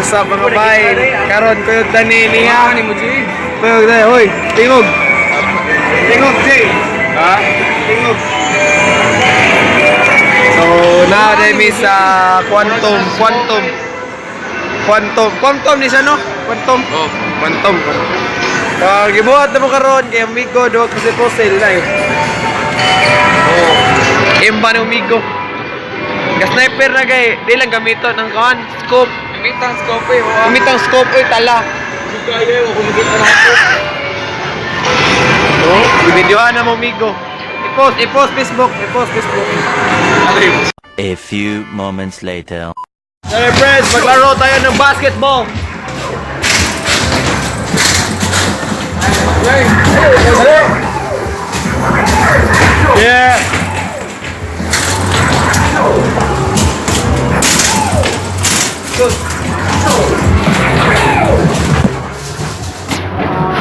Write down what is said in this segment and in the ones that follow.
What's up, mga bay? Karon kuyog tani niya. Kuyog tani, hoy, tingog. Tingog, Jay. Ha? Tingog. So, now mi sa Quantum, Quantum. Quantum, Quantum ni siya, no? Quantum. Oh. Quantum. Gibuhat na mo karon kay amigo do kasi puzzle na eh. Oh. Imba ni amigo. Ga sniper na gay, di lang gamiton ang kuan, scope. Gamitang scope eh. Gamitang scope oy tala. Kaya ko kumikita na ako. Oh, videoan na mo amigo. I-post, i-post Facebook, i-post Facebook. A few moments later. Sorry friends, maglaro tayo ng basketball. Yeah.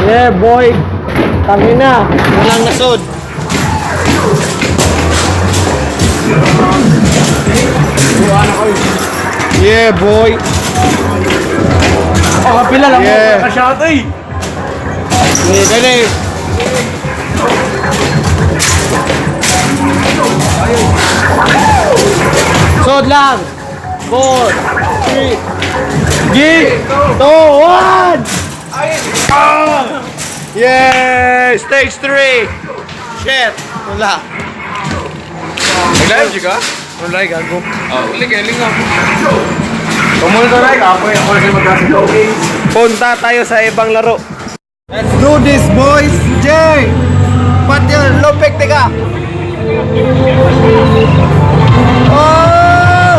Yeah, boy. Tangina, walang nasod. Yeah, boy. Oh, kapila lang Yeah. mo. Ka-shot eh. Yeah, dali. Sod lang. 4, 3, G, 2, 1. Ah! Yeah! Stage 3. Shit. Wala. Nag-live ka? Wala, gago. Oh, uli kay lingaw. Tumulto na ikaw. Ako lagi magkasito. Punta tayo sa ibang laro. Let's do this, boys! Jay! Pati yun, lopek teka! Oh!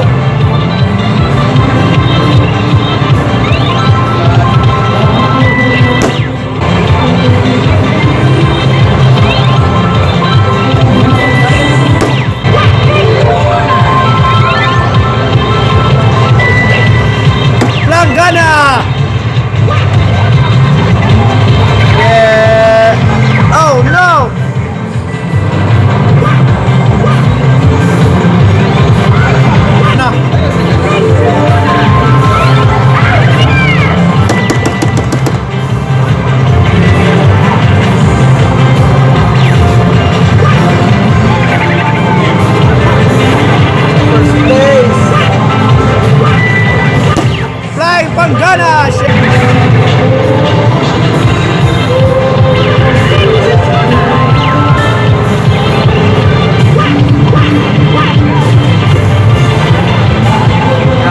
Langgana! Yeah! Oh no! Na. First place. Flying Pangana!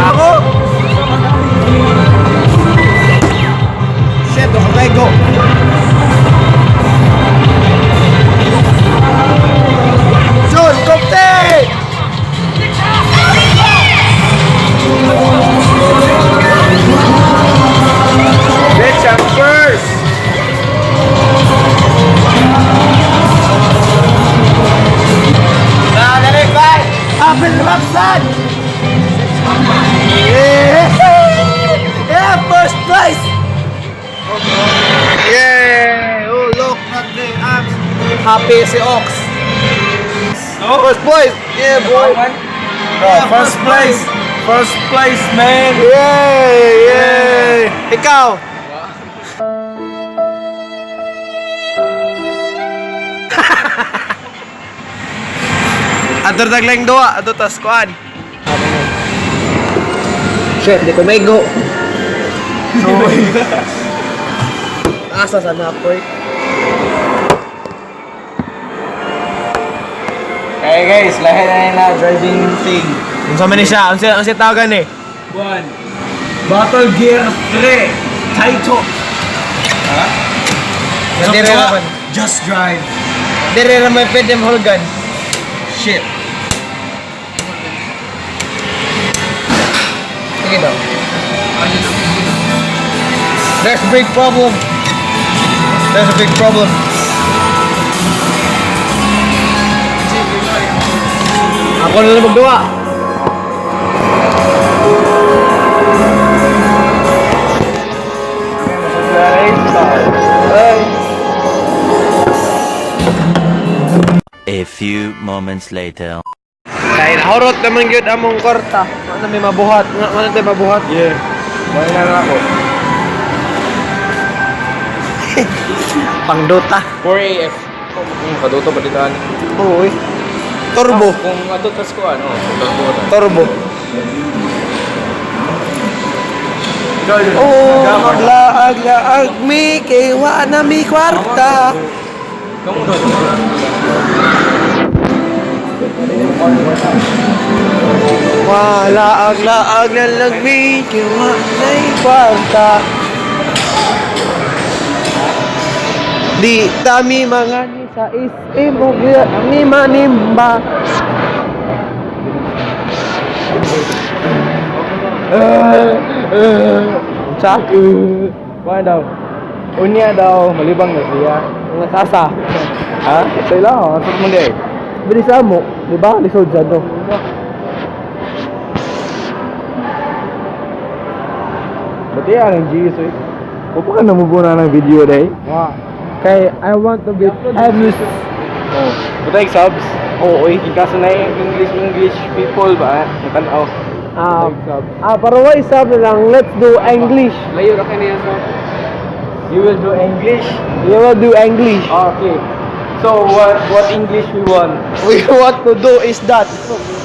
Ako? Shit, okay, go. John, Kopte! Bitch, I'm first! Dali, bye! Apple Roxanne! Yeah! Yeah, first place! Yeah! Oh, look at the arms. Happy si Ox. First place! Yeah, boy! Oh, first place. First place, man. Yeah! Yeah! Ikaw! Ato taglang duha, ato tas kuan. Shit, di ko may go. Asa sa napoy? Hey guys, lahi na na driving thing. Unsa man ni siya? Unsa tawagan ni? One. Battle Gear 3. Taito. Ha? Dire ra man. Just drive. Dire ra may pwede mahulgan. Shit. Sige daw. There's a big problem. There's a big problem. Ako na lang magduwa. A few moments later. Kay nahurot naman gyud among kwarta. Wala may mabuhat. Wala tayo mabuhat. Yeah. Wala na ako. Pang Dota. 4AF. Kung kaduto ba dito ano? Oo eh. Turbo. Kung ato tas ko ano, turbo na. Turbo. Oh, maglaag laag mi kay wa na mi kwarta. Kamu daw. Wala ag laag na lang mi kay wa na kwarta. Di tami mga ni sa SM og ni manimba. Sa? Wala daw. Unya daw, malibang na siya. Mga sasa. Ha? Sa ila, asot mo di. Bilisa mo, di ba? Lisod sa to. Ba't yan ang GS eh? Kung ka namubuna ng video day? Wow. Kay I want to be famous. Oh. Butay subs. Oo, eh. Kaso na yung English English people ba? Natanaw. Para why sub na lang, let's do English. Layo ra kay niya so. You will do English. We will do English. Okay. So what English we want? We want to do is that.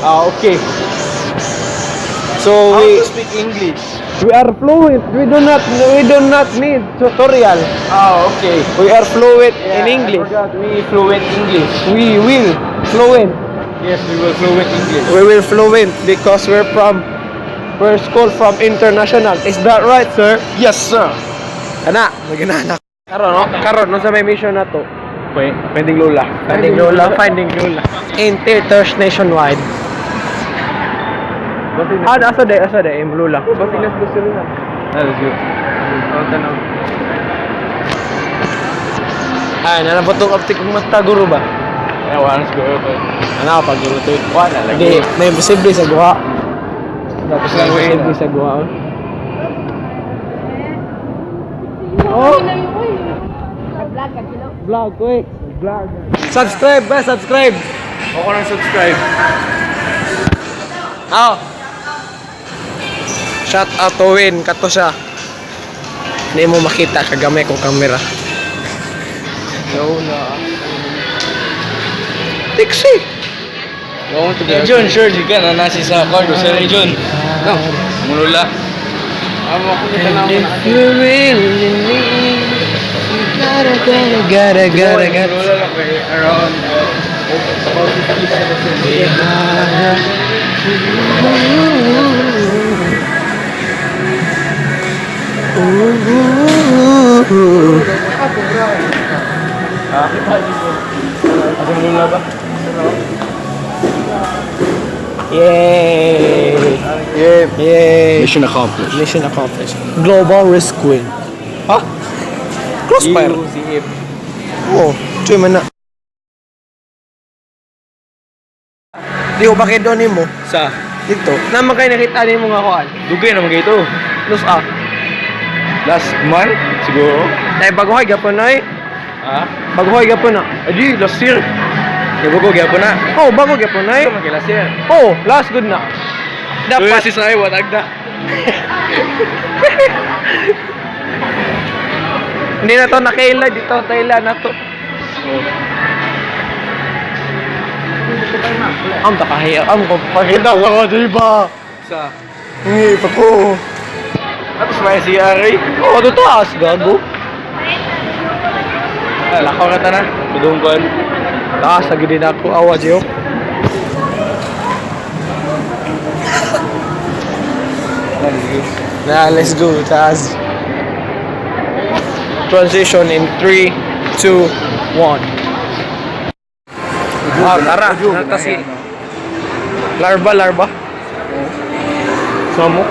Ah, okay. So How we to speak English? We are fluent. We do not need tutorial. Ah, okay. We are fluent Yeah, in English. I forgot. We fluent English. We will fluent. Yes, we will fluent English. We will fluent because we're school from international. Is that right, sir? Yes, sir. Ana, magana. Karon, no? Karon no sa may mission na to. Finding Lola. Finding Lola, Finding Lola. In theaters nationwide. Ah, asa day, im Lola. Basilas gusto nila. Ah, let's go. Oh, tanaw. Ay, nanabotong optik kong mata guro ba? Eh, wala na siguro to. Ano pa guro to? Wala lagi. Hindi, may imposible sa guha. Tapos lang May way. imposible sa guha. Oh. Vlog, quick. Vlog. Subscribe ba? Subscribe. Ako nang subscribe. Oh. Shout out to Win, kato siya. Hindi mo makita kagamay kong camera. No, na. Tiksi. Eh, John, sure, di ka na nasi sa Cardo. Sir John. No, mulula. Amo ko kita na If you really need, you gotta, gotta, gotta, gotta, gotta. Mulula lang kay around about 57. Ha? Asa mulula ba? Yay! Yeah. Yay! Mission accomplished. Mission accomplished. Global risk win. Ha? Crossfire. UCF. Oo, oh, man na. Di ko bakit doon mo Sa? Dito. Naman kayo nakita ni mo nga kuan. Dugay naman kayo ito. Lus ah. Last month, siguro. Ay baguhay gapon ay. Ha? Baguhay gapon na. Adi, last year. Yabugo, gyapon na. Oh, bago gapon ay. Ito man kay last year. Oh, last good na. Dapat. Dapat si Sai, watag na. Hindi na to nakaila dito taila na to. Oh. Am ta kahiya. Am ko pakita sa ko di ba? Sa? Hindi pa ko. Tapos may CR eh. Oh, to taas gago. Ah, lakaw na ta na. Tudungkon. Taas lagi din ako awa jiyo. Nah, let's go, Taz. Transition in 3, 2, 1. Ah, tara. Nata si Larva, larva. Samo.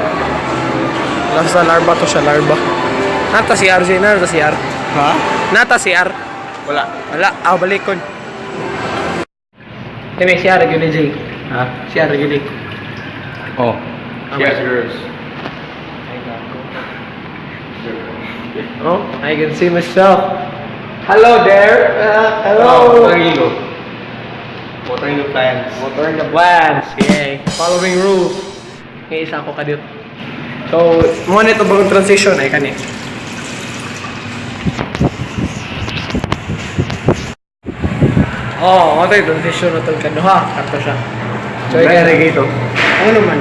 Nasa larva to siya, larva. Nata si RJ, nata si R. Ha? Nata si R. Wala. Wala, ah, balikon. Kami si R gyud ni Jay. Ha? Si R gyud ni. Oh. Yes, girls. Oh, I can see myself. Hello there. Hello. Watering ilo. Watering the plants. Watering the plants. Yay. Following rules. May isa ako kadiyot. So, mo na ito bagong transition ay kani. Oh, mo tayo transition na itong kanuha. Kato siya. So, Kaya ikaw, rin ito. ano man?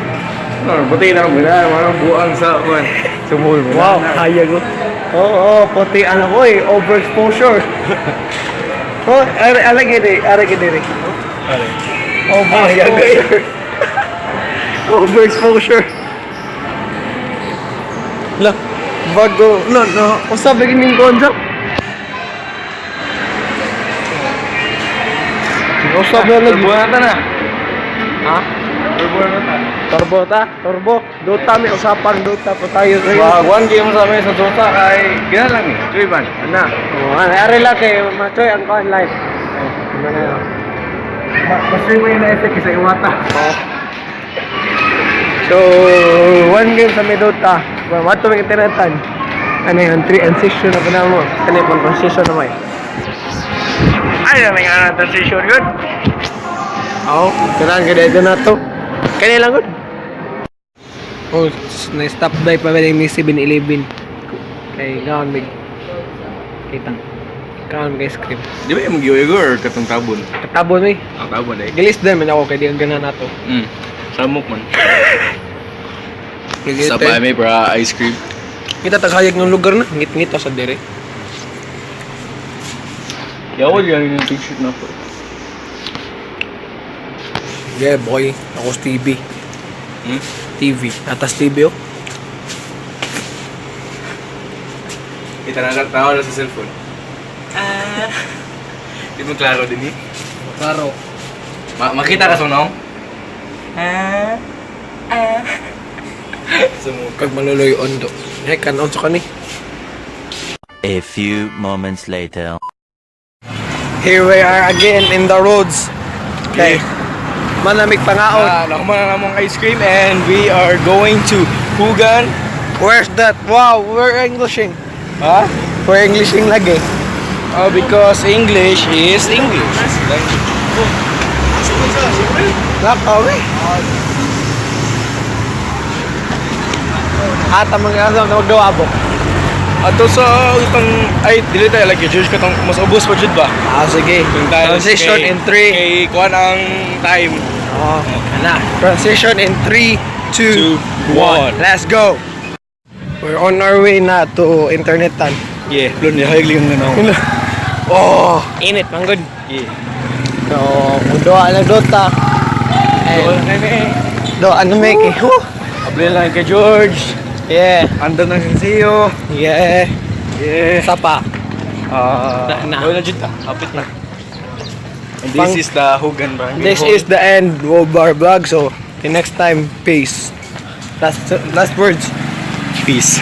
No, puti na lang na mga buang sa kuan. Sumul mo. Wow, hayag ko. Oo, oh, puti ano ko eh, overexposure. Oh, are ala gini, are gini rin. Overexposure. Overexposure. La, bago, no, usa ba gining konjak? Usa ba lagi? Turbo na ta na. Ha? Turbo na ta. Turbo ta, turbo. Dota may usapang Dota pa tayo. Wag, one game sa amin sa Dota kay gina lang ni. Joy man. Ana. Oh, ana ari lang kay Machoy ang kuan live. Oh, ano na yun? Mas mo yung na-effect sa iwata. Oh. So, one game sa may Dota. Well, wato may internetan. Ano yun, transition na pa na mo. Ano yung transition na may. Ay, ano nga transition good. Oo, oh, kailangan ganito na to. Kaya lang good. Oh, na-stop by pa ba yung 7-Eleven. Kay gaon mig. Kita. Kaon mig ice cream. Di ba yung giyoy or katong tabon? Katabon eh. Ang tabon ay. Gilis din man ako kay di ang gana nato. Samok man. Sa pa may para ice cream. Kita taghayag ng lugar na, ngit-ngit sa dire. Yaw yan yung t-shirt na po. Yeah, boy. Ako sa TV. TV. Atas TV oh. Kita na tao na sa cellphone. Ah. Di mo klaro din eh. Klaro. Makita ka sa naong? Ah. Ah. Sumuk. Kag maluloy ondo. Hey, kanon sa kani. A few moments later. Here we are again in the roads. Okay. Manamig pangaon. Ah, nakuha na namong ice cream and we are going to Hugan. Where's that? Wow, we're Englishing. Ha? We're Englishing lagi. Oh, because English is English. Nakawi. Ata mga aso na magdawa abo. Ato sa itong ay dili tayo lagi judge katong mas ubos pa jud ba? Ah, sige. Kung tayo Transition in 3. Kay kuan ang time. Oh, ana. Transition in 3, 2, 2, 1. 1. Let's go. We're on our way na to internetan. Yeah, lun ni hayag lang na. Oh, init man good. Yeah. So, kung doa lang Dota. And, do ano may kay. Whew. Abli lang kay George. Yeah. Andam ng siyo. Yeah. Yeah. Sapa. Ah, Na, na. na jud ta. Hapit na. And this Pang- is the Hugan Barangay This Hall. is the end of our vlog. So, the next time, peace. Last words. Peace.